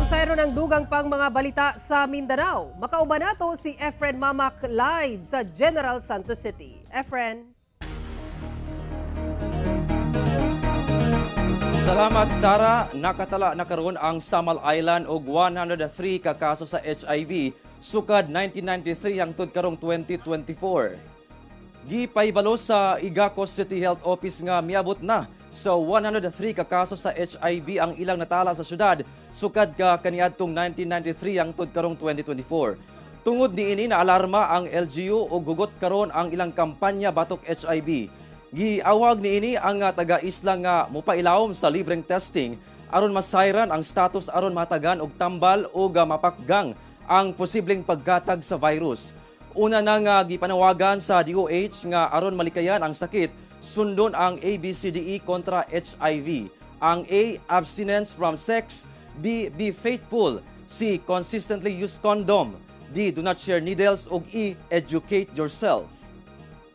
Atong ng dugang pang mga balita sa Mindanao. Makauban nato si Efren Mamac live sa General Santos City. Efren. Salamat, Sara. Nakatala na karon ang Samal Island og 103 ka kaso sa HIV sukad 1993 hangtod karong 2024. Gipahibalo sa Igacos City Health Office nga miabot na sa 103 ka kaso sa HIV ang ilang natala sa syudad sukad ka kaniadtong 1993 hangtod karong 2024. Tungod niini, na alarma ang LGU ug hugot karon ang ilang kampanya batok HIV. Giawag niini ang taga-isla nga mopailawom sa libreng testing aron masayran ang status, aron matagan og tambal ug mapakgang ang posibleng paggatag sa virus. Una na nga gipanawagan sa DOH nga aron malikayan ang sakit, sundon ang ABCDE kontra HIV. Ang A, abstinence from sex; B, be faithful; C, consistently use condom; D, do not share needles; ug E, educate yourself.